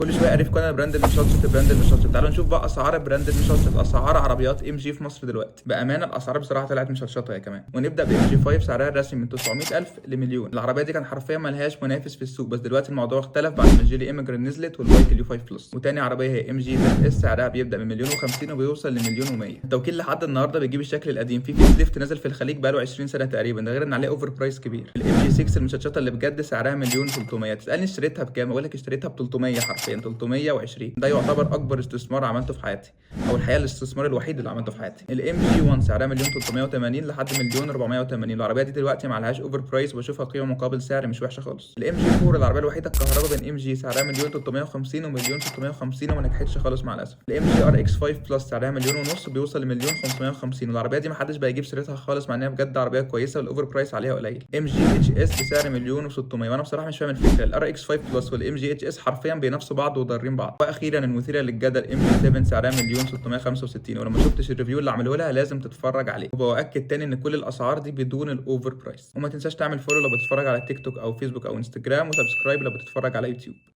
كل شوية اقرفكم انا brand المشطشط، brand المشطشط. تعالوا نشوف بقى اسعار brand المشطشط، اسعار عربيات MG في مصر دلوقتي. بامانه الاسعار بصراحة طلعت مشطشطه يا كمان. ونبدا ب MG 5، سعرها الرسمي من 900,000 لمليون. العربية دي كان حرفيا ما لهاش منافس في السوق، بس دلوقتي الموضوع اختلف بعد ما جيلي Emgrand نزلت وال BAIC ال U 5 Plus. وتاني عربية هي MG ZS، سعرها بيبدا من مليون و50 وبيوصل لمليون و100. التوكيل لحد النهارده بيجيب الشكل القديم، في facelift نزل في الخليج بقاله 20 سنة تقريبا، ده غير ان عليه over price كبير. ال MG 6 المشطشطه اللي بجد سعرها مليون 300. تسالني اشتريتها بكام؟ اقول لك اشتريتها ب 300، حرفيا 320. ده يعتبر اكبر استثمار عملته في حياتي، او الحقيقة الاستثمار الوحيد اللي عملته في حياتي. ال MG 1 سعرها مليون 380 لحد مليون 480. العربية دي دلوقتي ما عليهاش over price، وبشوفها قيمة مقابل سعر مش وحشة خالص. ال MG 4 العربية الوحيدة الكهرباء بين MG، سعرها مليون 350 ومليون 650، وما نجحتش خالص مع الاسف. ال MG RX 5 Plus سعرها مليون ونص بيوصل لمليون 550، والعربية دي ما حدش بقى يجيب سيرتها خالص، مع انها بجد عربية كويسة وال over price عليها قليل. MG HS بسعر مليون و600، وانا بصراحة مش فاهم الفكره. ال RX 5 Plus وال MG HS حرفيا بينافسوا بعض وضارين بعض. واخيرا المثيرة للجدل MG 7 سعرها مليون 665، ولو ما شفتش ال review اللي عملوه لها لازم تتفرج عليه. وباكد تاني ان كل الاسعار دي بدون ال over price. وما تنساش تعمل follow لو بتتفرج على تيك توك او فيسبوك او انستجرام، و subscribe لو بتتفرج على يوتيوب.